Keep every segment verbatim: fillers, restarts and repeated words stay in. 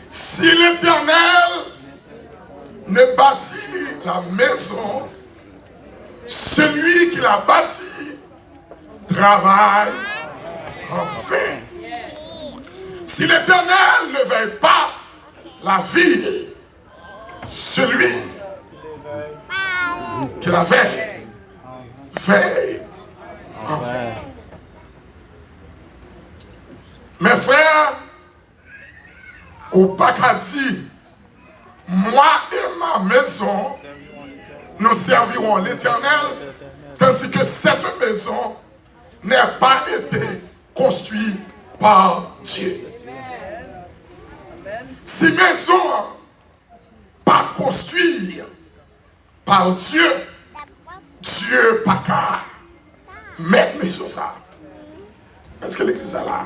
Si l'Éternel ne bâtit la maison, celui qui la bâtit travaille en vain. Si l'Éternel ne veille pas la ville, celui qui la veille veille en vain. Mes frères, ou pa ka di, moi et ma maison, nous servirons l'Éternel, tandis que cette maison n'a pas été construite par Dieu. Si maison an pa konstwi pa Dye, Dye pa ka mèt maison sa. Èske legliz la la?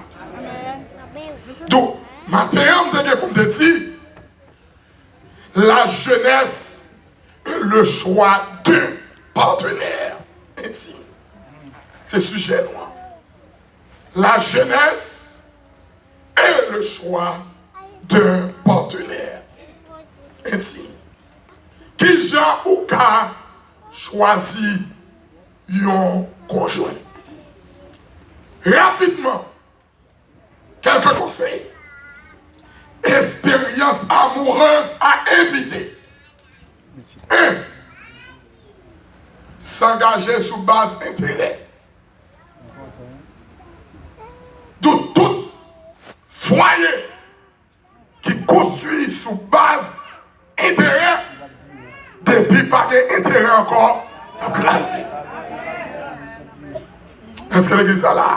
Donk, maten an, m te gen pou m te di, la jeunesse et le choix d'un partenaire intime. Se sijè nou an. La jeunesse et le choix d'un partenaire intime. Kijan ou ka chwazi yon konjwen? Rapidman, kèlke konsèy. Esperyans amourez a evite. En, s'angaje sou baz enterè. Tout, tout fwaye ki konstwi sou baz enterè, depi pa gen enterè ankò, l ap kraze. Èske legliz la la?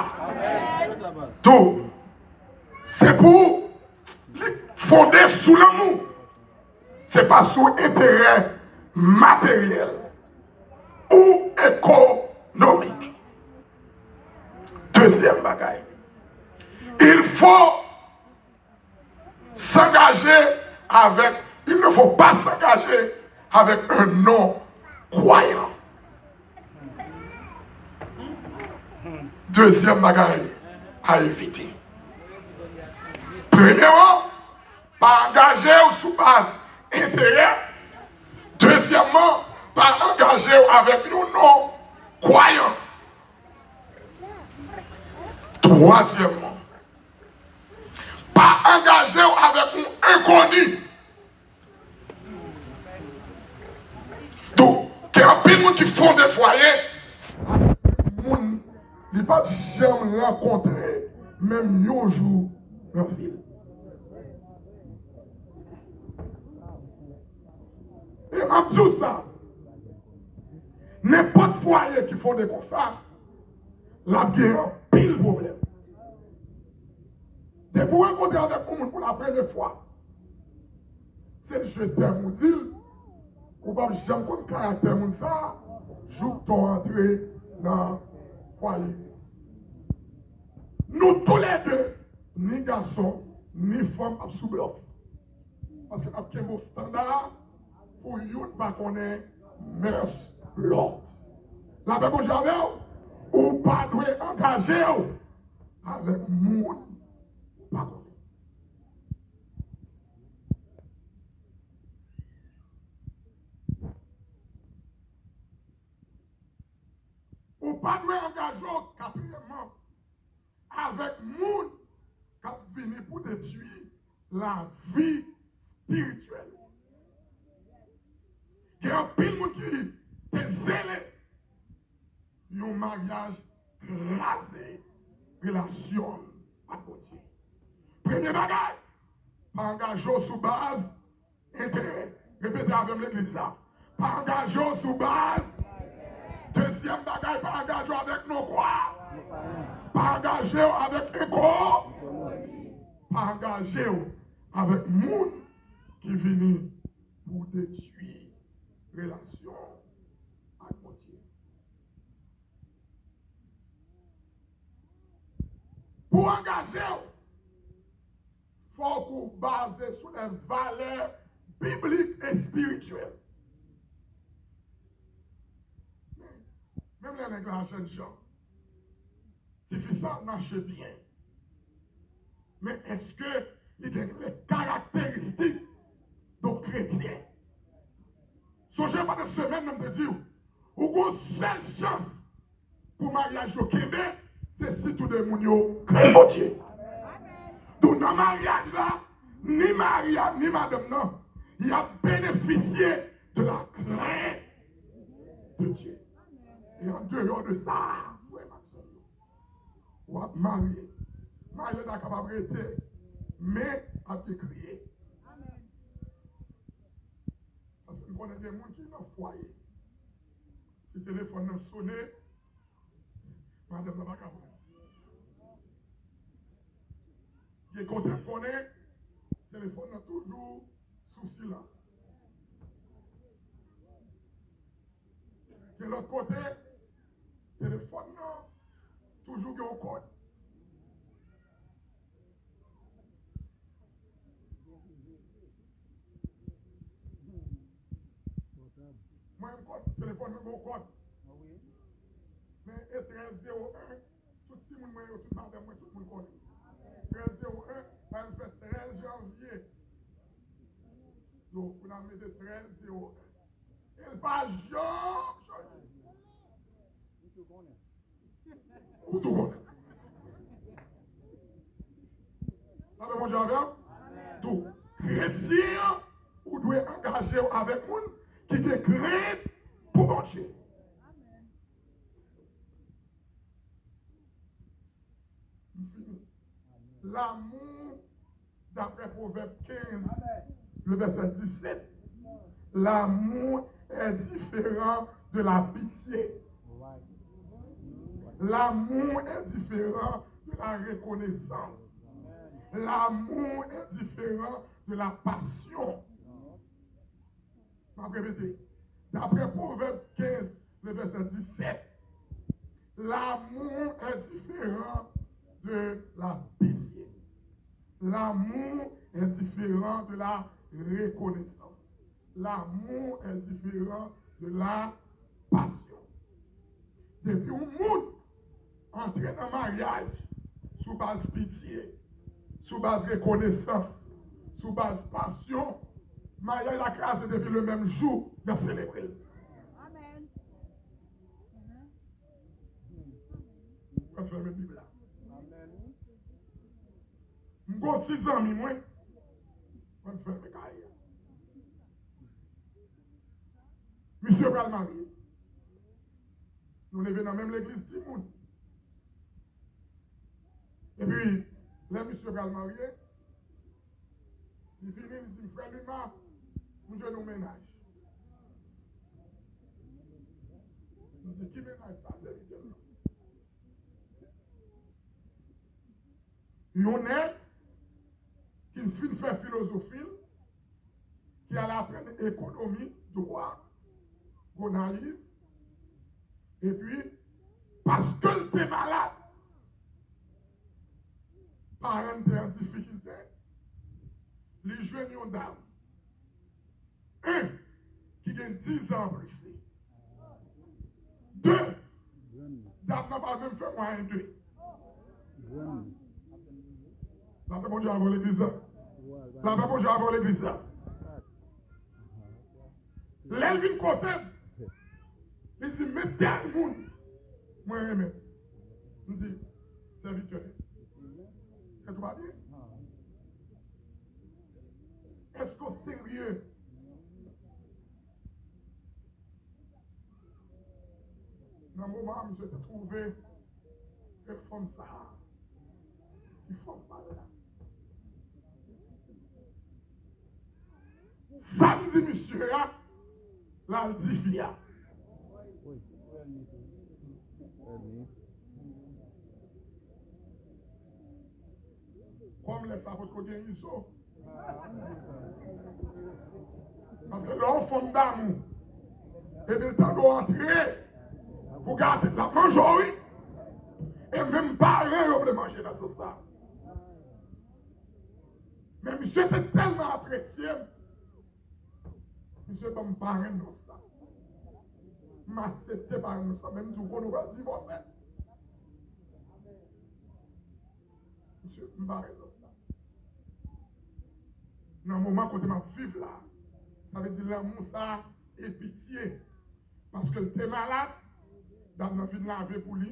Tou, se pou li fonde sou lanmou. Se pa sou enterè materyèl ou ekonomik. Dezyèm bagay, il faut s'engager avec, il ne faut pas s'engager avec un non-croyant. Dezyèm bagay a evite. Premyèman, pa angaje w sou baz enterè. Dezyèmman, pa angaje w avèk yon non-kwayan. Twazyèmman, pa angaje w avèk yon enkoni. Donk, gen anpil moun ki fonde fwaye avèk moun li pa t janm rankontre menm yon jou nan vi l. E m ap di w sa, nenpòt fwaye ki fonde konsa, l ap gen anpil pwoblèm. Depi w rankontre avèk yon moun pou la premye fwa, se je t'aime ou di l, ou p ap janm konn karaktè moun sa a, jouk tan w antre nan fwaye. Nou toulède, ni gason, ni fanm ap sou blòf. Paske n ap kenbe estanda pou youn pa konnen mès lòt. Lapè Bondye avè w, ou pa dwe angaje w avèk moun ou pa konnen. Ou pa dwe angaje w, katriyèmman, avèk moun k ap vini pou detwi lavi espirityèl ou. Gen anpil moun ki te zele yon maryaj kraze relasyon l ak Bondye. Premye bagay, pa angaje w sou baz enterè. Repete avè m, legliz la. Pa angaje w sou baz. Dezyèm bagay, pa angaje w avèk non kwa. Pa angaje w avèk enko. Pa angaje w avèk moun ki vini pou detwi relasyon ak Bondye. Pou angaje w, fòk ou baze sou lè valè biblik espirityèl. Menm lè nèg la jènjan, tifi sa mache byen. Men èske li gen lè, karakteristik Mwen te di w, ou gon sèl chans pou maryaj yo kenbe, se si tou de moun yo krenn Bondye. Donk nan maryaj la, ni mari a, ni madanm nan, y ap benefisye de la crainte de Dieu. E an deyò de sa, frè m ak sè m yo, w ap marye. Maryaj la kapab rete, men ap gen kriye. Paske m konnen gen moun ki nan fwaye. Si telefòn nan sone, madanm nan pa ka pran. Gen kote m konnen, telefòn nan toujou sou silans. Gen lòt kote, telefòn nan toujou gen yon kòd. Mwen menm kòd, telefòn mwen gen yon kòd. Men e trèz zewo en, tout timoun mwen yo, tout madanm mwen, tout moun konnen. Trèz zewo en, pa m fè trèz janvye. Yo, pou n a mete trèz zewo en. E l pa janm chanje. Ou tou konnen. Lapè Bondye avè w. Tou, kretyen an, ou dwe angaje w avèk moun ki gen krent pou Bondye. M fini. L'amour, d'après Proverbe quinze, le verset dix-sept, l'amour est différent de la pitié. L'amour est différent de la reconnaissance. L'amour est différent de la passion. M ap repete. D'après Proverbe quinze, le verset dix-sept, l'amour est différent de la pitié. L'amour est différent de la reconnaissance. L'amour est différent de la passion. Depi yon moun antre nan maryaj sou baz pitye, sou baz rekonesans, sou baz pasyon, maryaj la kraze depi le menm jou y ap selebre l. Amèn. Mwen fèmen Bib la. M gon ti zanmi mwen, mwen fèmen kay la. Misye pral marye. Nou leve nan menm legliz timoun. Epi, lè misye pral marye, li vini, li di m, "Frè Lima, m jwenn yon mennaj." M di, "Ki mennaj sa, sèvitè m nan?" Yon nèg ki fin fè filozofi l, ki al aprann ekonomi, dwa, Gonayiv, epi, paske l te malad, paran l te an difikilte, li jwenn yon dam. En, ki gen diz an anplis li. De, dam nan pa menm fè mwayen de. Lapè Bondye avè w legliz la. Lapè Bondye avè w legliz la. Lè l vin kote m, li di, "Men tèl moun mwen renmen." M di, "Sèvitè, tèt ou pa byen? Èske w serye?" Nan moman an, misye te twouve ke fanm sa a, ki fanm pa l la. Sa m di misye a, l al di fi a. Kòm lè sa potko gen izo. Paske lè yon fanm damou, epi l tande w antre pou gate l, l ap manje w, wi. E menm paran yo vle manje nan sans sa. Men misye te tèlman apresye m, misye ban m parennos la. M aksepte parennos la, men m di w konnen w pral divòse. Misye, m pa renmen sa. Nan moman kote m ap viv la, sa vle di lanmou sa e pitye. Paske l te malad, dam nan vin lave pou li,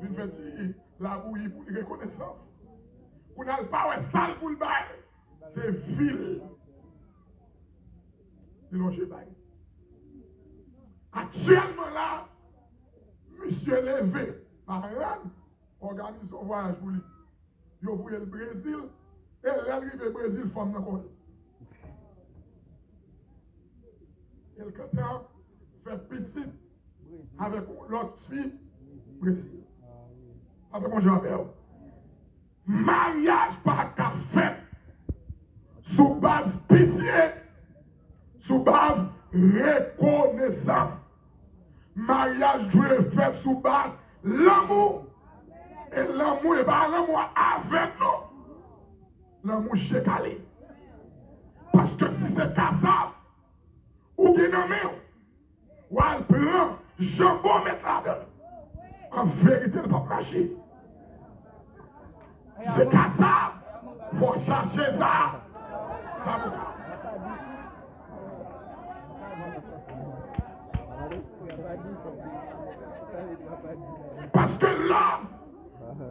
vin fè ti labouyi pou li, rekonesans. Kounye a l pa wè sa l pou l bay, se vi l li lonje bay. Aktyèlman la, misye leve, paran òganize yon vwayaj pou li. Yo voye l Brezil, e lè l rive Brezil, fanm nan konnen. E l gentan fè pitit avèk yon lòt fi Brezil. Apre Bondye avè w. Maryaj pa ka fèt sou baz pitye, sou baz rekonesans. Maryaj dwe fèt sou baz lanmou. E lanmou, e pa lanmou avèg non. Lanmou je kale. Paske si se kasav ou gen nan men w, w al pran janbon w met ladan l. An verite, l p ap mache. Si se kasav, fò w chache sa. Sa pou ka. Paske lòm,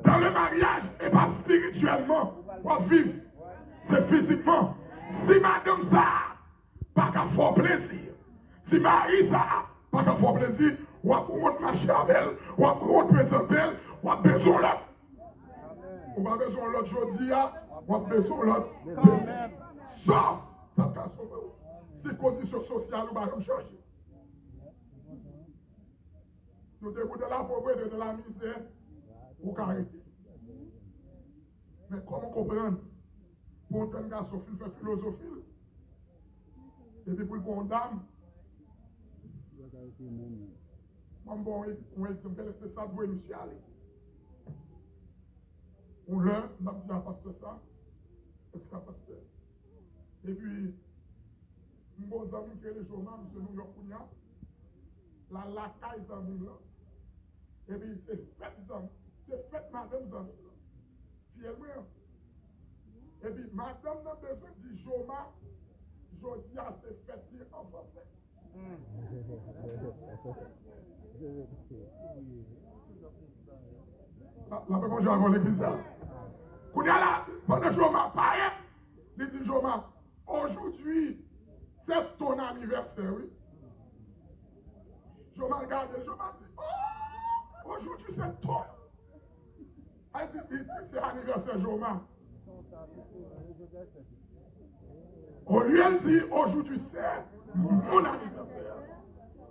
dans le mariage, e pa espirityèlman w ap viv, se fizikman. Si madanm sa a pa ka fè w plezi, si mari sa a pa ka fè w plezi, w ap wont mache avè l, w ap wont prezante l, w ap bezwen yon lòt. Ou pa bezwen yon lòt jodi a, w ap bezwen yon lòt demen. Sòf sa k ka sove w, si kondisyon sosyal ou pa janm chanje. Nou te pou de la povrete, de la mizè, ou ka rete. Men kòman konprann pou yon jèn gason fin fè filozofi l, epi pou l pran yon dam, m ap ba w yon egzanp, se sa k voye misye ale. Yon lè, m ap di a pastè sa, èske a pastè? Epi, m gon zanmi ki rele Joma, misye Nouyòk kounye a. L al lakay zanmi m lan. Epi, se fèt zanmi, se fèt madanm zanmi m lan. Fiyèl mwen an. Epi, madanm nan bezwen di Joma, jodi a se fèt li an fransè. La, lapè Bondye avè w legliz la. Kounye a la, pandan Joma parèt, li di Joma, aujourd'hui, c'est ton anniversaire, wi. Joma gade, Joma di, oh, aujourd'hui, c'est ton. Li di, li di, se anivèsè Joma. Olye l di, aujourd'hui, c'est mon anniversaire,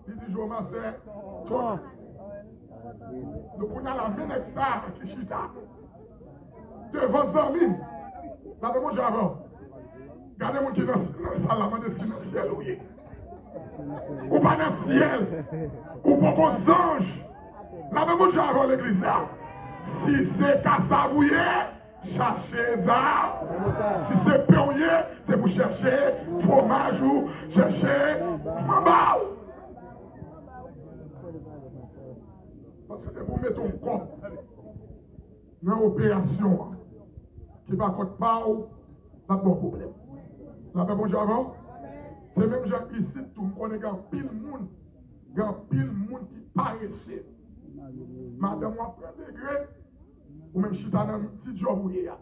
li di, Joma, c'est ton. Donk, kounye a la, men nèg sa a ki chita devan zanmi m. Lapè Bondye avè w. Gade moun ki nan, nan sal la, mande si nan syèl ou ye. Ou pa nan syèl. Ou poko zanj. Lapè Bondye avè w, legliz la. Si se kasav ou ye, chache zav. Si se pen w ye, se pou chèche fwomaj ou, chèche manba w. Paske depi w mete yon kòb nan operasyon an, ki pa kòb pa w, l ap ba w pwoblèm. Lapè Bondye avè w. Se menm jan isit tou, m konnen gen anpil moun, gen anpil moun ki parese. Madanm w ap pran degre, ou menm chita nan ti djòb ou ye a.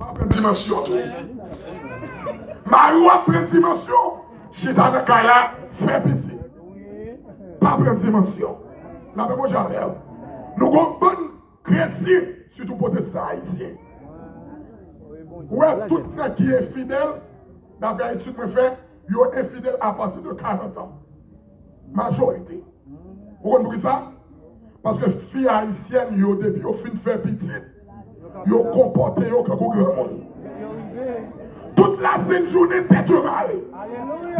Pa pran dimansyon tou. Mari w ap pran dimansyon, chita nan kay la, fè pitit. Pa pran dimansyon. Lapè Bondye avè w. Nou gon bann kretyen, sitou pwotestan ayisyen. Ou wè tout nèg ki enfidèl, daprè etid mwen fè, yo enfidèl apati de karant an. Majorite. Ou konn poukisa? Paske fi ayisyèn yo, depi yo fin fè pitit, yo konpòte yo kankou granmoun. Tout lasent jounen, tèt yo mare.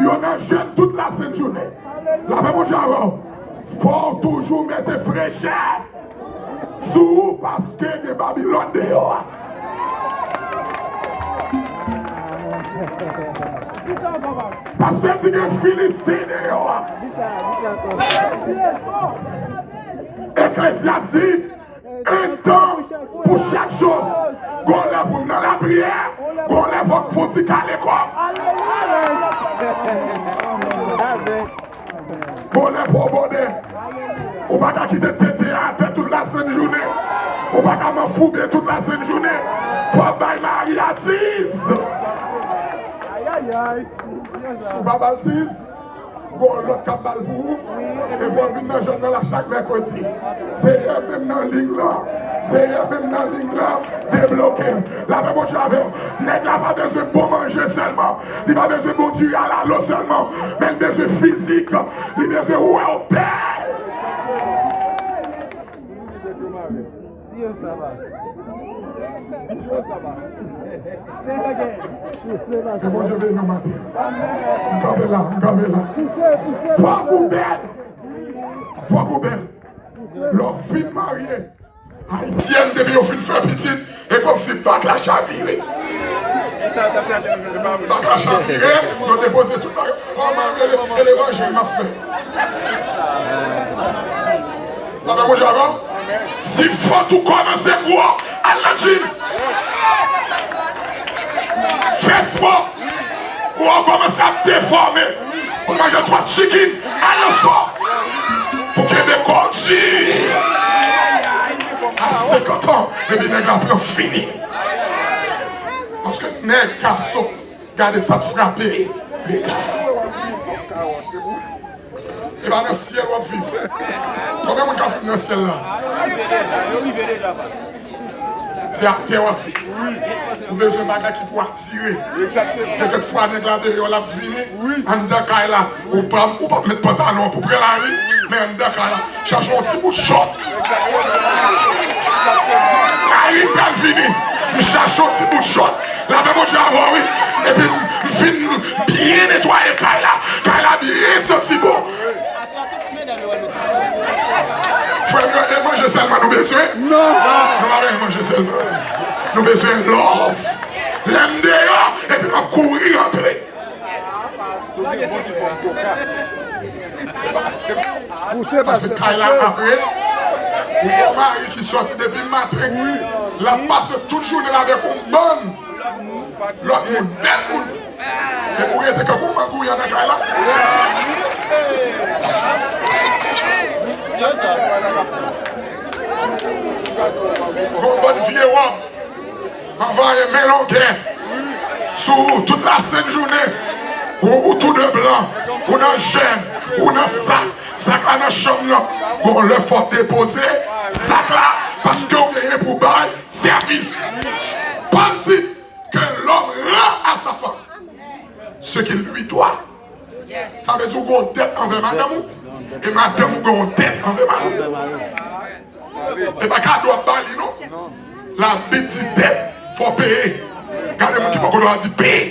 Yo nan jèn tout lasent jounen. Lapè Bondye avè w. Fò w toujou mete frechè sou ou, paske gen Babilòn deyò a. Paske di gen Filisten deyò a. Eklezyas di, un temps pour chaque chose. Gon lè pou m nan lapriyè, gon lè fò m fon ti kale kò m. Amèn. Bonè pou w bonè. Ou pa ka kite tete atè tout lasent jounen. Ou pa ka manfouben tout lasent jounen. Fò w bay mari a tiz. Si w pa ba l tiz, gon lòt k ap ba l pou ou. Epi w vin nan jèn nan la chak mèkredi. Seyè menm nan liy lan. Seyè menm nan liy lan. Debloke m. Lapè Bondye avè w. Nèg la pa bezwen bon manje sèlman. Li pa bezwen bon diri alalo sèlman. Men l bezwen fizik. Li bezwen wè w bèl. Ke Bondye beni w maten an. M kanpe la, m kanpe la. Fòk ou bèl. Fòk ou bèl. Lè w fin marye, Ayisyèn, depi yo fin fè pitit, e kòmsi bak la chavire. Bak la chavire, yo depoze tout bagay. Kòman e le-, e levanjil m ap fè? Lapè Bondye avè w. Si vant ou kòmanse gwo, al nan djim. Fè spò. Ou kòmanse ap defòme. Ou manje twòp chicken, al nan spò. Pou kenbe kò w di. A senkant an, epi nèg la pran fini. Paske nèg, gason, gade sa k frape. Lega. E pa nan syèl w ap viv. Konbyen moun k ap viv nan syèl la? Se atè w ap viv. Ou bezwen bagay ki pou atire. Gen kèk fwa nèg la deyò l ap vini, anndan kay la, ou pa, ou pa met pantalon pou pran lari, men anndan kay la, chache yon ti bout chòt. Lari pral vini, m chache yon ti bout chòt. Lapè Bondye avè w, wi. Epi m, m fin byen netwaye kay la. Kay la byen santi bon. Frè m yo, e manje sèlman nou bezwen? Non. Nou pa bezwen manje sèlman. Nou bezwen love. Lè m deyò, epi m ap kouri rantre. Paske kay la apre, ou gon mari ki sòti depi maten, l ap pase tout jounen l avèk yon bann lòt moun, bèl moun. Epi w rete tankou mangouya nan kay la. Gon bann vye wòb, anvan yon men longè sou ou tout lasent jounen. Ou, ou tou de blan, ou nan jèn, ou nan sak, sak la nan chanm nan. Gon lè fò w depoze sak la, paske w genyen pou bay sèvis. Pòl di, que l'homme rend à sa femme ce qu'il lui doit. Sa vle di ou gen yon dèt anvè madanm ou, e madanm ou gen yon dèt anvè mari w. E pa kado w ap ba li, non. Labib di dèt, fò w peye. Gade moun ki bò kote w la, di peye.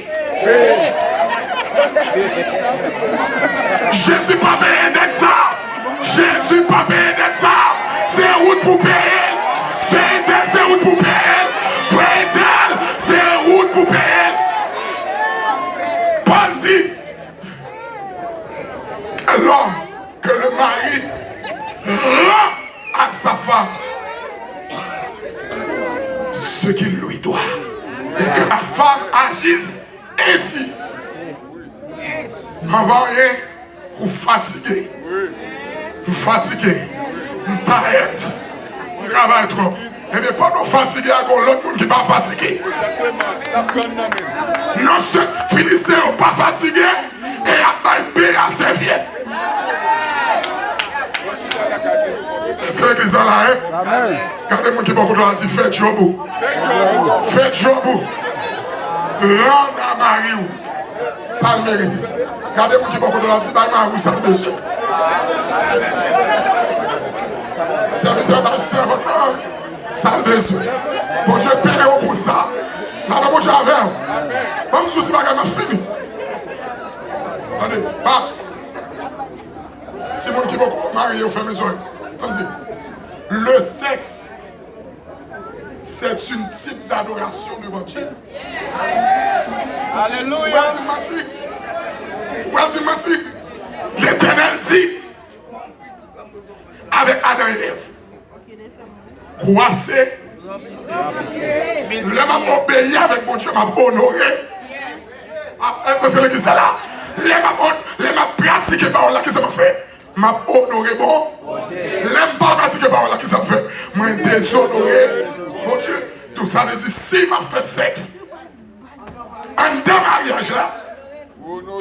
Jezi pa peye dèt sa. Jezi pa peye dèt sa. Se ou k pou peye l. Frè Etèl, se ou k pou peye l. Frè Etèl, se ou k pou peye l. Pòl di, l'homme que le mari rend à sa femme ce qu'il lui doit, et que la femme agisse ainsi. Anvan anyen, ou fatige. M fatige. M tayèt. M travay twòp. Ebyen, pandan w fatige a, gon lòt moun ki pa fatige. Non, se Filisten yo pa fatige e y ap bay byen a sèvyèt. Èske legliz la la, en? Gade moun ki bò kote w la, di, fè djòb ou. Fè djòb ou. Rann a mari w sa l merite. Gade moun ki bò kote w la, di, bay mari w sa l bezwen. Sèvitè, bay sèvant lan sa l bezwen. Bondye peye w pou sa. Lapè Bondye avè w. Ban m di w ti bagay, m ap fini. Tande, pas. Timoun ki poko marye yo, fèmen zòrèy. Tande. Le sexe, c'est une type d'adoration devant Dieu. Ou pral di m manti? Ou pral di m manti? Letènèl di avèk Adan e Èv, kwase. Lè m ap obeyi avèk Bondye, m ap onore. A, èske se legliz sa la? Lè m ap on-, lè m ap pratike pawòl la, kisa m ap fè? M ap onore bon. Lè m pa pratike pawòl la, ki sa m fè? Mwen dezonore Bondye. Donk, sa vle di, si m ap fè sèks anndan maryaj la,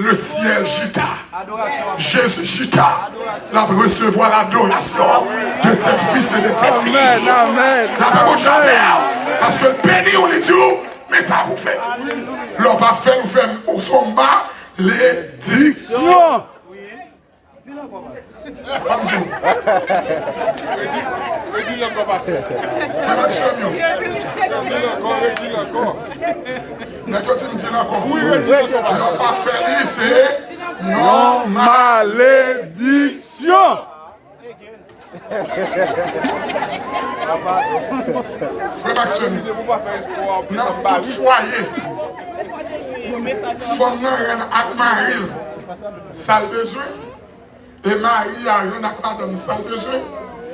le ciel chita, Jezi chita, l ap resevwa l'adoration de ses fils et de ses filles. Amèn, amèn. Lapè Bondye avè w, paske l beni w, li di w, men sa pou w fè. Lè w pa fè l, ou fè m, ou se yon malediksyon. Malediksyon. Ban m di w. Frè m ak sè m yo. Nèg yo di m di l ankò. Lè w pa fè li, se yon malediksyon. Frè m ak sè m, nan tout fwaye, fanm nan rann ak mari l sa l bezwen, e mari a rann ak madanm li sa l bezwen,